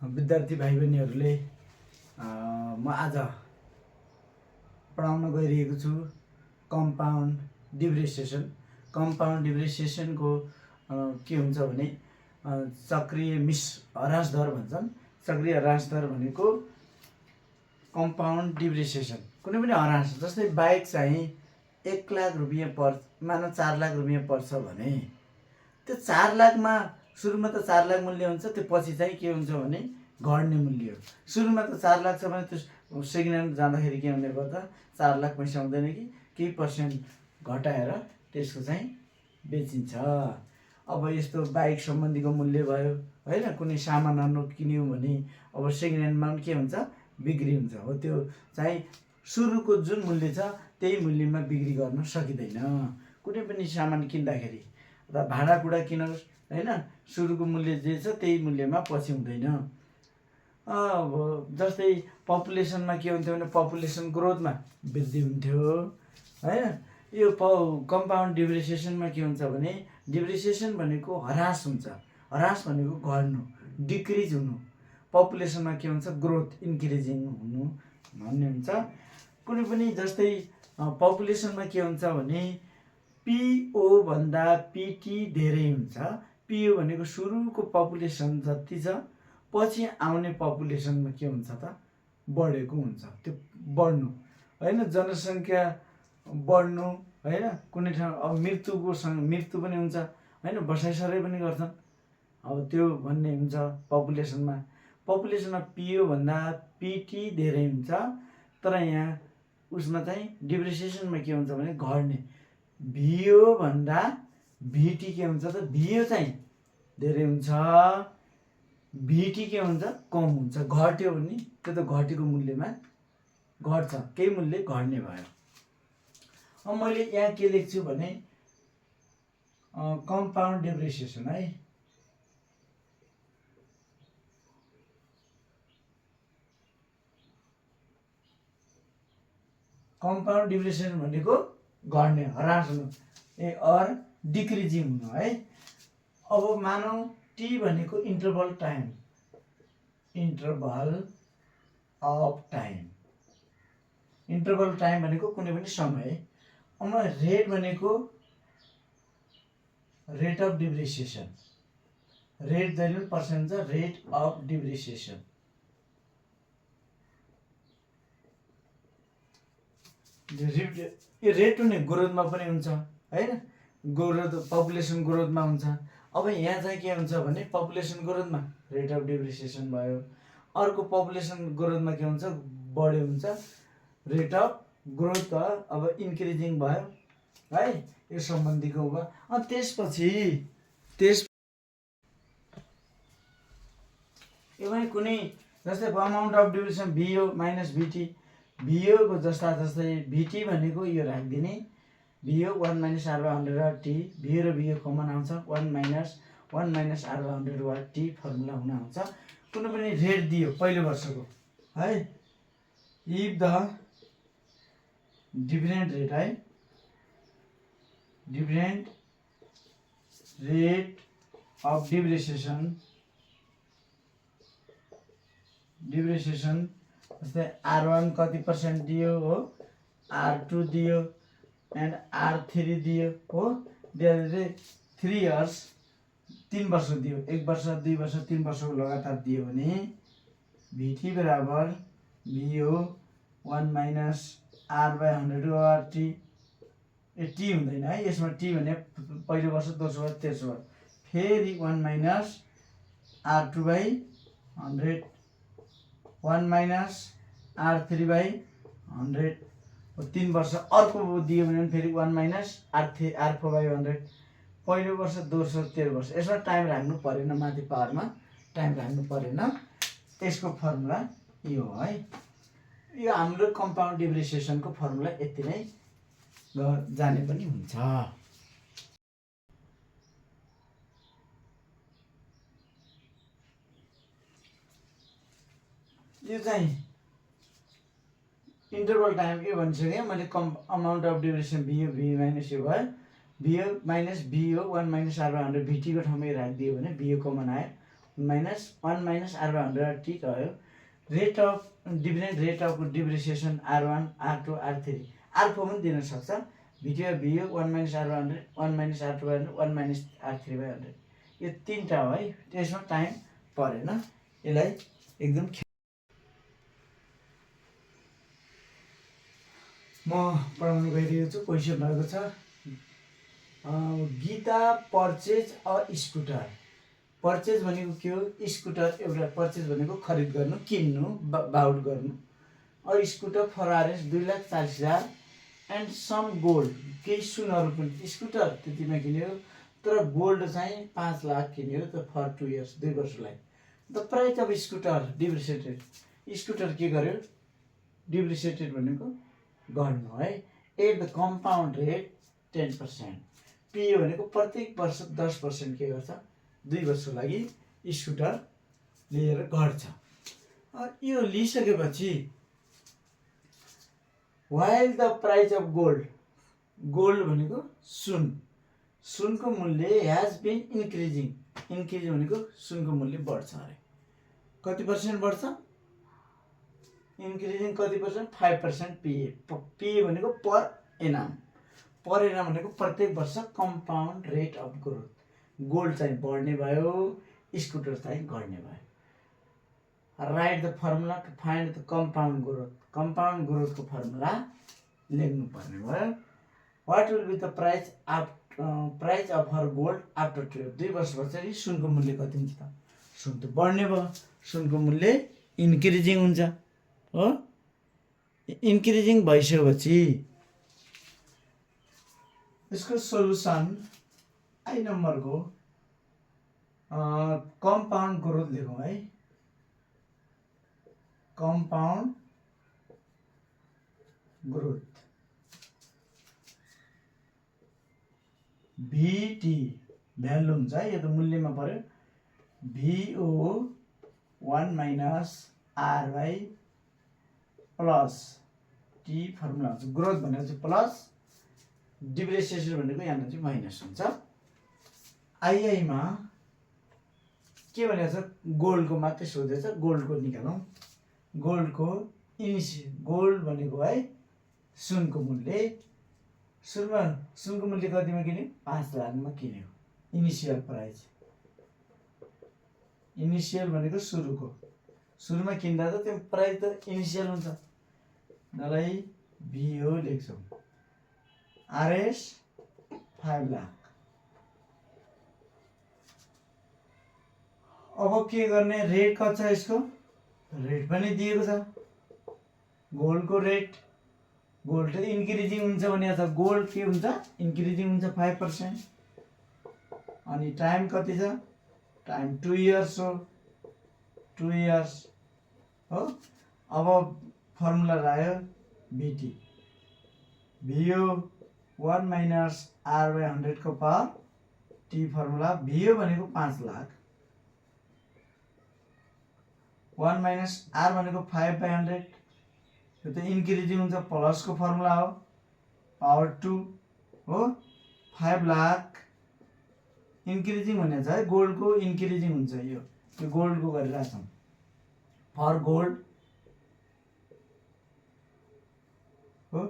विद्यार्थी भाइ बहिनीहरूले म आज पढाउन गइरहेको छु कम्पाउन्ड डिप्रिसिएसन। कम्पाउन्ड डिप्रिसिएसनको के हुन्छ भने चक्रीय ह्रास दर भन्छन्। चक्रीय ह्रास दर भनेको कम्पाउन्ड डिप्रिसिएसन। कुनै पनि ह्रास, जस्तै बाइक चाहिँ 1 लाख रुपियाँ मानव 4 लाख रुपियाँ पर्छ भने त्यो 4 लाखमा सुरुमा त 4 लाख मूल्य हुन्छ, त्यो पछि चाहिँ के हुन्छ भने घट्ने मूल्य हो। सुरुमा त 4 लाख छ भने त्यो सेकेन्ड ह्यान्ड जाँदाखेरि के हुने गर्दा 4 लाख पैसा हुँदैन कि केही पर्सेन्ट घटाएर त्यसको चाहिँ बेचिन्छ। अब यस्तो बाइक सम्बन्धीको मूल्य भयो होइन, कुनै सामानहरू किन्यौँ भने अब सेकेन्ड ह्यान्डमा पनि के हुन्छ, बिक्री हुन्छ। हो त्यो चाहिँ सुरुको जुन मूल्य छ त्यही मूल्यमा बिक्री गर्न सकिँदैन। कुनै पनि सामान किन्दाखेरि र भाँडाकुँडा किनोस् होइन, सुरुको मूल्य जे छ त्यही मूल्यमा पछि हुँदैन। अब जस्तै पपुलेसनमा के हुन्थ्यो भने पपुलेसन ग्रोथमा वृद्धि हुन्थ्यो होइन। यो कम्पाउन्ड डिप्रिसिएसनमा के हुन्छ भने डिप्रिसिएसन भनेको ह्रास हुन्छ। ह्रास भनेको घट्नु, डिक्रिज हुनु। पपुलेसनमा के हुन्छ, ग्रोथ, इन्क्रिजिङ हुनु भन्ने हुन्छ। कुनै पनि जस्तै पपुलेसनमा के हुन्छ भने पिओ भन्दा पिटी धेरै हुन्छ। पिओ भनेको सुरुको पपुलेसन जति छ पछि आउने पपुलेसनमा के हुन्छ त, बढेको हुन्छ। त्यो बढ्नु होइन, जनसङ्ख्या बढ्नु होइन। कुनै ठाउँ अब मृत्यु पनि हुन्छ होइन, बसाइसराइ पनि गर्छन्। अब त्यो भन्ने हुन्छ पपुलेसनमा। पपुलेसनमा पिओ भन्दा पिटी धेरै हुन्छ, तर यहाँ उसमा चाहिँ डिप्रिसिएसनमा के हुन्छ भने घट्ने। भिओ भन्दा भिटी के हुन्छ त, भिओ चाहिँ धेरै हुन्छ, भिटी के हुन्छ, कम हुन्छ। घट्यो भने त्यो त घटेको मूल्यमा घट्छ, केही मूल्य घट्ने भयो। अब मैले यहाँ के लेख्छु भने कम्पाउन्ड डिप्रिसिएसन है। कम्पाउन्ड डिप्रिसिएसन भनेको घट्ने, ह्रास हुनु, अर डिक्रिजिङ हुनु है। अब मानौ टी भनेको interval time, interval of time. Interval time भनेको कुनै पनि समय। अब रेट भनेको रेट अफ डिप्रिसिएसन। रेट जहिले पनि पर्सेन्ट हुन्छ, रेट अफ डिप्रिसिएसन। यो रेट हुने ग्रोथमा पनि हुन्छ होइन, ग्रोथ पपुलेसन ग्रोथमा हुन्छ। अब यहाँ चाहिँ के हुन्छ भने पपुलेसन ग्रोथमा रेट अफ डिप्रिसिएसन भयो, अर्को पपुलेसन ग्रोथमा के हुन्छ, बढी हुन्छ, रेट अफ ग्रोथ अब इन्क्रिजिङ भयो है। यो सम्बन्धीको भयो। अनि त्यसपछि यो पनि कुनै जस्तै अमाउन्ट अफ डिप्रिसिएसन भिओ माइनस भिटी। भिओको जस्तै भिटी भनेको यो राखिदिने, भिओ 1 - R/100 वा टी। भिओ र भिओ कमन आउँछ, 1 - R/100 वा टी फर्मुला हुन आउँछ। कुनै पनि रेट दियो पहिलो वर्षको है, इफ द डिफरेन्ट रेट है, डिफरेन्ट रेट अफ डिप्रिसिएसन जस्तै R1 कति पर्सेन्ट दियो हो, R2 दियो एन्ड R3 दियो हो, दियो 3 इयर्स, 3 वर्ष दियो, 1 वर्ष 2 वर्ष 3 वर्षको लगातार दियो भने भिटी बराबर भिओ 1 - R/100 वा टी। ए टी हुँदैन है यसमा, टी भने पहिलो वर्ष, दोस्रो वर्ष, तेस्रो वर्ष, फेरि 1 - R/2/100, 1 - R/3/100, 3 वर्ष अर्को दियो भने फेरि 1 - R/4/100। पहिलो वर्ष, दोस्रो, तेस्रो वर्ष। यसमा टाइम राख्नु परेन, माथि पावरमा टाइम राख्नु परेन। यसको फर्मुला यो हो है। यो हाम्रो कम्पाउन्ड डिप्रिसिएसनको फर्मुला यति नै जाने पनि हुन्छ। यो चाहिँ इन्टरभल टाइम के भनिसकेँ मैले। अमाउन्ट अफ डिप्रिसिएसन भिओ, भिओ माइनस यो भयो, भिओ माइनस भिओ 1 - R/100 भिटीको ठाउँमा राखिदियो भने भिओ कमन आयो, माइनस 1 माइनस R/100 रह्यो। Rate of dividend rate of depreciation R1 R2 R3 R4 पनि दिन सक्छ। VTO 1 minus R/100 1 minus R2/100 1 minus R3/100 यो 3टा हो है। त्यसमा टाइम परेन, यसलाई एकदम म पढाउन गइरहेको छु। क्वेसन रहेको छ Gita purchase a scooter. Purchase भनेको के हो? स्कुटर एउटा पर्चेज भनेको खरिद गर्नु, किन्नु, बाउट गर्नु। A scooter for RS 2,40,000 and some gold, केही सुनहरू पनि। स्कुटर त्यतिमा किन्यो तर गोल्ड चाहिँ 5 लाख किन्यो त फर 2 इयर्स 2 वर्षलाई। The price of scooter depreciated. Scooter के गर्यो? डिप्रिसिएटेड भनेको घट्नु है। At the compound rate 10%। PA भनेको प्रत्येक वर्ष 10% के गर्छ? 2 वर्षको लागि स्कुटर लिएर घट्छ। यो लिइसकेपछि while the price of gold, gold भनेको सुन, सुनको मूल्य हेज बिन इन्क्रिजिङ। इन्क्रिज भनेको सुनको मूल्य बढ्छ अरे। कति पर्सेन्ट बढ्छ? इन्क्रिजिङ कति पर्सेन्ट? 5% पिए। पिए भनेको पर एनाम, पर एनाम भनेको प्रत्येक वर्ष compound rate of growth. Gold चाहिँ बढ्ने भयो, स्कुटर चाहिँ घट्ने भयो। Write the formula to find the compound growth. Compound ग्रोथको फर्मुला लेख्नु पर्ने भयो। What will be the price of her gold after 2 वर्षपछि सुनको मूल्य कति हुन्छ त? सुन त बढ्ने भयो, सुनको मूल्य इन्क्रिजिङ हुन्छ हो। इन्क्रिजिङ भइसकेपछि यसको सोलुसन आई नम्बरको कम्पाउन्ड ग्रोथ लेखौँ है। कम्पाउन्ड ग्रोथ VT भ्यालु हुन्छ है, यो त मूल्यमा पर्यो। VO 1 minus R plus T formula हुन्छ। ग्रोथ भनेको चाहिँ प्लस, डिप्रिसिएसन भनेको यहाँ चाहिँ माइनस हुन्छ। आइआईमा के भनेको छ? गोल्डको मात्रै सोधेछ, गोल्डको निकालौँ। गोल्डको गोल्ड भनेको है सुनको मूल्य। सुनको मूल्य कतिमा किन्यो? 5 लाखमा किन्यो। इनिसियल प्राइस, इनिसियल भनेको सुरुमा किन्दा त त्यो प्राइस त इनिसियल हुन्छ। मलाई VO लेख्छौँ। आरएस 5 लाख। अब के गर्ने? रेट कति छ यसको? रेट पनि दिएको छ। गोल्डको रेट, गोल्ड त इन्क्रिजिङ हुन्छ भनेको छ। गोल्ड के हुन्छ? इन्क्रिजिङ हुन्छ 5%। अनि टाइम कति छ? टाइम 2 इयर्स हो, 2 इयर्स हो। अब फर्मुला आयो VT, VO 1 माइनस R/100 को पावर T फर्मुला। VO भनेको 5 लाख, 1 माइनस R भनेको 5/100, यो त इन्क्रिजिङ हुन्छ, प्लसको फर्मुला हो, पावर 2 हो। 5 लाख इन्क्रिजिङ भनेको छ है, गोल्डको इन्क्रिजिङ हुन्छ। यो गोल्डको गरिरहेको छौँ। फर गोल्ड हो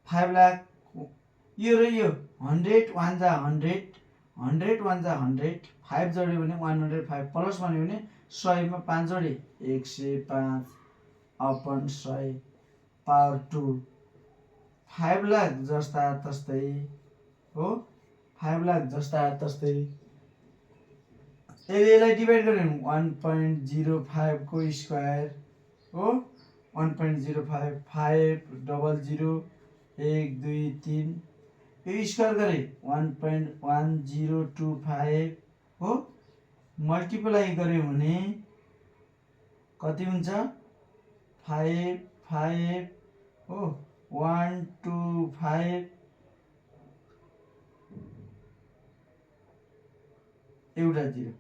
5 लाख। यो र यो 100 1 जा 100, 100 1 जा 100, 5 जोड्यो भने 105, प्लस भन्यो भने 100 मा 5 जोडे 105 अपन 100 पावर 2। 5 लाख जस्ता तस्तै हो, 5 लाख जस्ता तस्तै। यसलाई डिभाइड गर्यो भने 1.05 को स्क्वायर हो, 1.05 500 1 2 3, यो स्क्वायर गरे 1.1025 हो। मल्टिप्लाई गर्यो भने कति हुन्छ? 5 5 हो, 125 एउटा 0,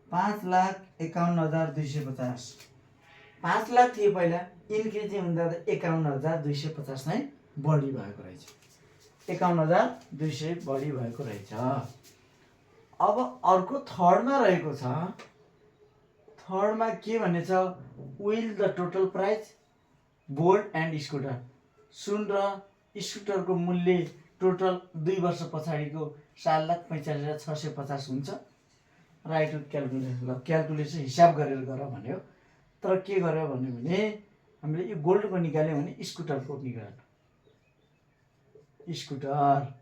5,51,250। 5 लाख थियो पहिला, इन्क्रिजिङ हुँदा त 51,250 नै बढी भएको रहेछ। 51,200 बढी भएको रहेछ। अब अर्को थर्डमा रहेको छ थर्डमा के भनेछ, will the total price gold and scooter, सुन र स्कुटरको मूल्य टोटल 2 वर्ष पछाडिको 7,45,650 हुन्छ। Write with calculation. ल क्यालकुलेसन हिसाब गरेर गर भन्यो। तर के गर्यो भन्यो भने हामीले यो गोल्डको निकाल्यो भने स्कुटरको निकाल्यो। स्कुटर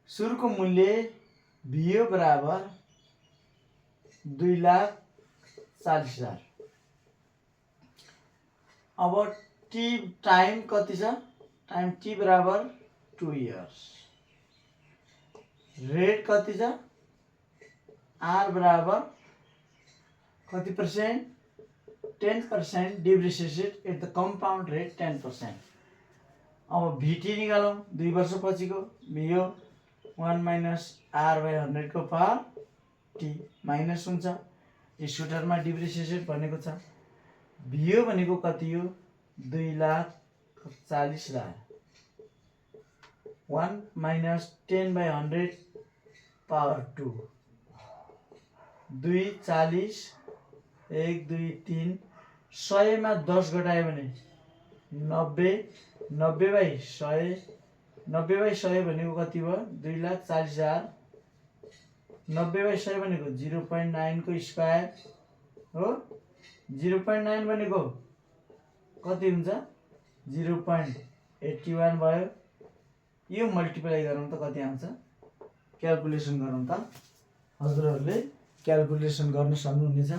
सुरुको मूल्य भियो बराबर 2,40,000। अब टी टाइम कति छ, टाइम टी बराबर 2 इयर्स। रेट कति छ, आर बराबर कति percent, 10% depreciated at the compound rate 10%। अब भिटी निकालौँ 2 वर्ष पछिको, भियो 1 माइनस आर बाई 100 को पावर टी माइनस हुन्छ। स्कुटरमा डिप्रिसिएटेड भनेको छ, भियो भनेको कति हो, 2,40,000। 1 माइनस 10 बाई 100 पावर 2, 2 40, 1 2 3, 100 मा 10 घटायो भने 90, 90 बाई 100, 90 बाई 100 भनेको कति भयो, 2,40,000। 90 बाई 100 भनेको 0.9 को स्क्वायर हो। 0.9 भनेको कति हुन्छ, 0.81 भयो। यो मल्टिप्लाई गरौँ त कति आउँछ, क्यालकुलेसन गरौँ त। हजुरहरूले क्यालकुलेसन गर्न सक्नुहुनेछ।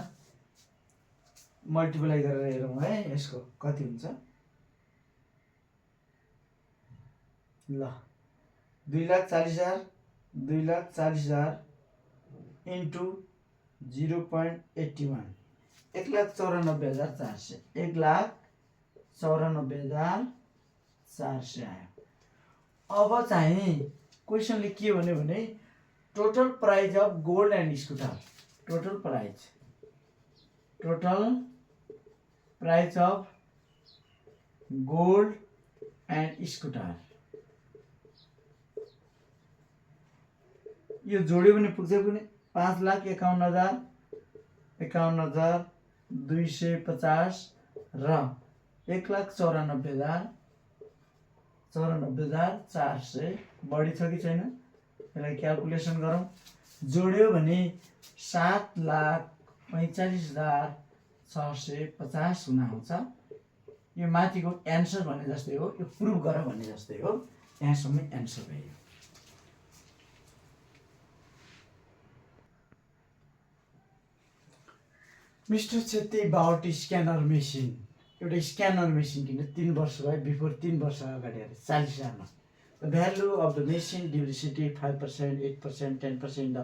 मल्टिप्लाई गरेर हेरौँ है यसको कति हुन्छ। ल 2,40,000, 2,40,000 इन्टु 0.81, 1,94,400, 1,94,400 आयो। अब चाहिँ क्वेसनले के भन्यो भने total price of gold and scooter, total price of gold and scooter, यो जोड्यो भने पुग्छ कुनै 5,51,000, 51,250 र 1,94,400 बढी छ कि छैन, यसलाई क्यालकुलेसन गरौँ। जोड्यो भने 7,45,650 हुन आउँछ। यो माथिको एन्सर भने जस्तै हो, यो प्रुभ गर भन्ने जस्तै हो। यहाँसम्म एन्सर भयो। Mister Chhetri about scanner machine, एउटा स्क्यानर मेसिन किन 3 वर्ष भयो, बिफोर 3 वर्ष अगाडि 40,000 मा। The value of the machine depreciated 5%, 8%, 10% the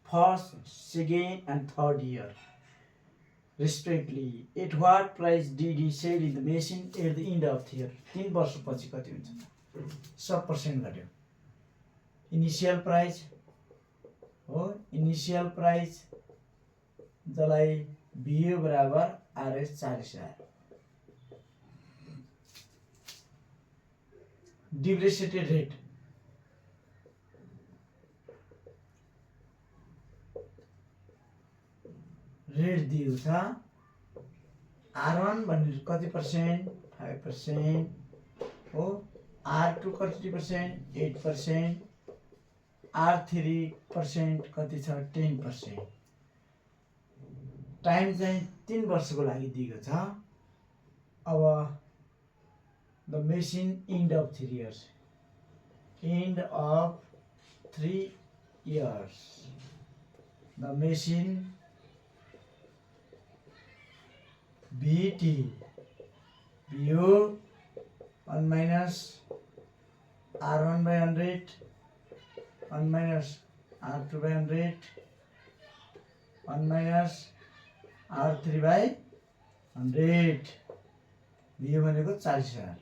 first, second and third year respectively. At what price did he sell in the machine at the end of the year? 3 वर्ष पछि कति हुन्छ, 100% घट्यो। इनिशियल प्राइस हो, initial price जसलाई भियो बराबर RS 40,000। Depreciated rate दिएको छ। R1 भन्ने कति पर्सेन्ट, 5% हो। R2 कति पर्सेन्ट, 8%। R3% कति छ, 10%। टाइम चाहिँ 3 वर्षको लागि दिएको छ। अब the machine end of 3 years, end of 3 years the machine बीटी भियो 1 minus R1 by 100, 1 minus R2 by 100, 1 minus R3 by 100। भियो भनेको 40,000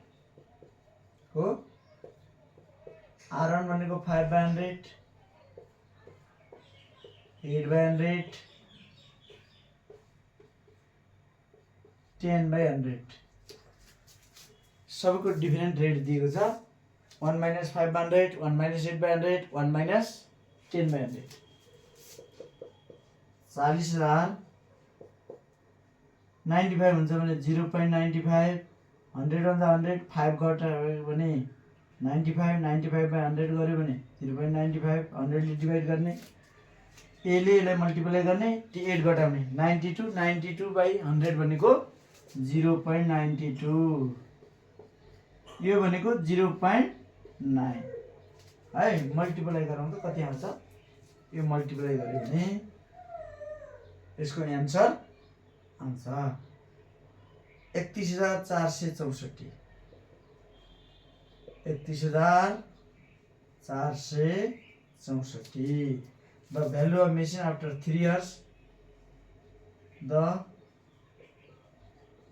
हो। R1 भनेको 5 by 100, 8 by 100, 10 by 100। सबको डिफरेन्ट रेट दिएको छ। 1 minus 5 by 100, 1 minus 8 by 100, 1 minus 10 by 100। 40,000 95 हुन्छ भने 0.95, 100 भन्दा 100, 5 घटायो भने 95, 95/100 गऱ्यो भने 0.95, 100 ले डिभाइड गर्ने, ए ले यसलाई मल्टिप्लाई गर्ने, 8 घटाउने, 92, 92/100 भनेको 0.92, यो भनेको 0.9 है। मल्टिप्लाई गरौँ त कति आउँछ, यो मल्टिप्लाई गर्यो भने यसको एन्सर आउँछ 31,464, 31,464। The value of machine after 3 years, the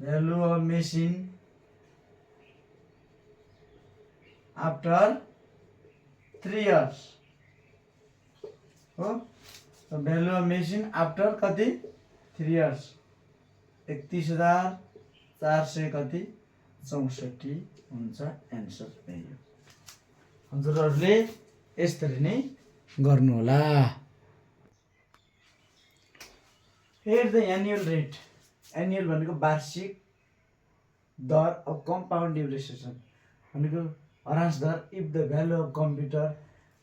value of machine after 3 years हो, the value of machine after कति 3 years, 31,400 कति 64 हुन्छ एन्सर त्यही हो। हजुरहरूले यसरी नै गर्नु होला। Here the annual rate, annual भनेको वार्षिक दर अफ कम्पाउन्ड डिप्रिसिएसन भनेको ह्रास दर if the value of computer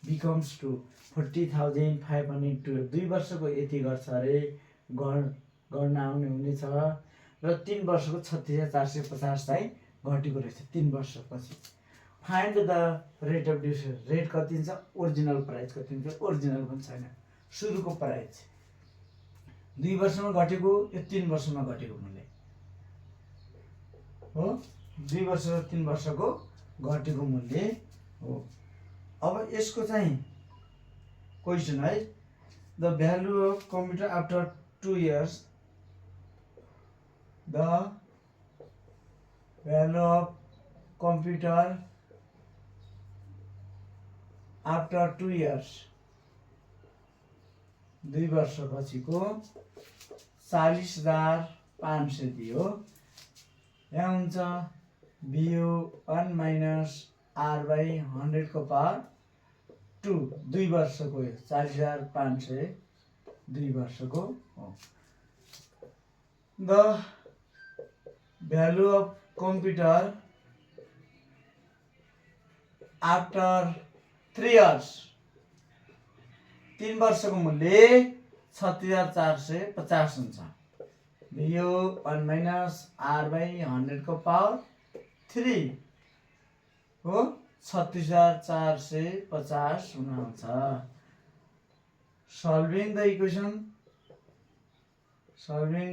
becomes to 40,512, 2 वर्षको यति गर्छ अरे गर्न आउने हुनेछ र 3 वर्षको 36,450 चाहिँ घटेको रहेछ 3 वर्षपछि। Find the rate of depreciation, rate कति हुन्छ, ओरिजिनल प्राइस कति हुन्छ, ओरिजिनल पनि छैन, सुरुको प्राइस 2 वर्षमा घटेको, यो 3 वर्षमा घटेको मूल्य हो, 2 वर्ष र 3 वर्षको घटेको मूल्य हो। अब यसको चाहिँ क्वेसन है, the value of computer after 2 years, the value of computer after 2 years, 2 वर्षपछिको 40,500 दियो। यहाँ हुन्छ BU 1 - R/100 को पावर 2, 2 वर्षको 40,500 2 वर्षको हो। The value of computer after 3 years, 3 वर्षको मूल्य 36,450 हुन्छ। BU 1 - R/100 को पावर 3 हो, 36,450 हुन आउँछ। Solving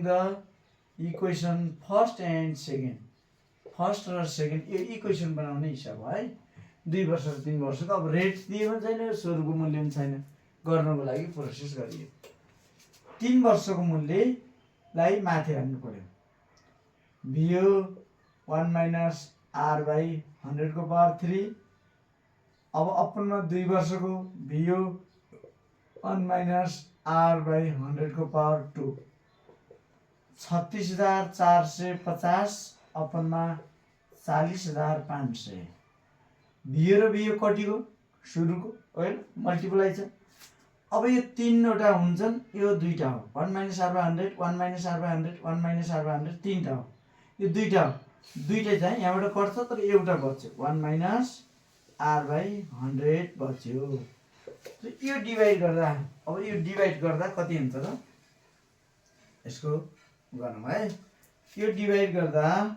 the equation first and second, first र सेकेन्ड यो इक्वेसन बनाउने हिसाब है। 2 वर्ष र 3 वर्षको अब रेट दिएको छैन, सुरुको मूल्य पनि छैन, गर्नको लागि प्रोसेस गरियो। 3 वर्षको मूल्यलाई माथि राख्नु पर्यो, BU 1 - R/100 को पावर 3। अब अपनमा 2 वर्षको BU 1 - R/100 को पावर 2, 36,450 अपनमा 40,500। BU र BU कतिको सुरुको होइन, मल्टिप्लाई छ। अब यो 3वटा हुन्छन्, यो 2टा हो, 1 - R/100, 1 - R/100, 1 - R/100, 3टा हो, यो 2टा हो, 2टा चाहिँ यहाँबाट कट्छ तर एउटा बच्यो, 1 - R/100 बच्यो। यो डिभाइड गर्दा, अब यो डिभाइड गर्दा कति हुन्छ त, यसको गरौँ है। यो डिभाइड गर्दा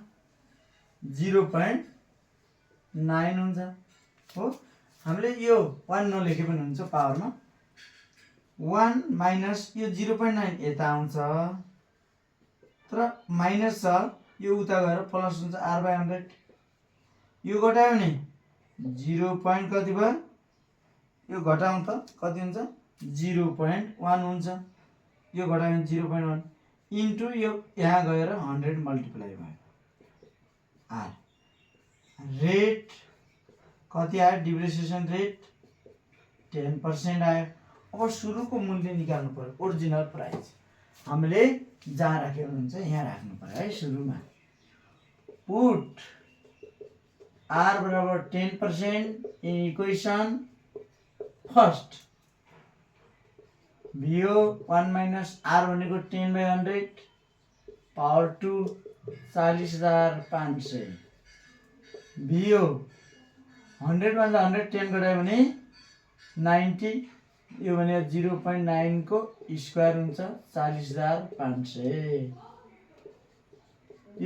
0.9 हुन्छ हो। हामीले यो 1 नलेखे पनि हुन्छ पावरमा, 1 माइनस यो 0.9 यता आउँछ तर माइनस छ, यो उता गएर प्लस हुन्छ R/100, यो घटायो भने 0. कति भयो, यो घटाउँ त कति हुन्छ 0.1 हुन्छ, यो घटायो भने 0.1 इन्टु यो यहाँ गएर 100 मल्टिप्लाई भयो R। रेट कति आयो, डिप्रिसिएसन रेट 10% आयो। अब सुरुको मूल्य निकाल्नु पर्यो, ओरिजिनल प्राइस हामीले जहाँ राखेको हुन्छ यहाँ राख्नु पर्यो है। सुरुमा पुट R बराबर 10% in equation first, BU 1 - R भनेको 10/100 पावर 2 40,500 भियो 100 मा 100 10 घटायो भने 90 यो भने 0.9 को स्क्वायर हुन्छ 40,500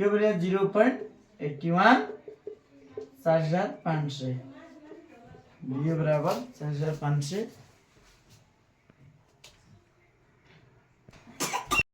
यो भने 0.81 40,500 भियो बराबर 40,500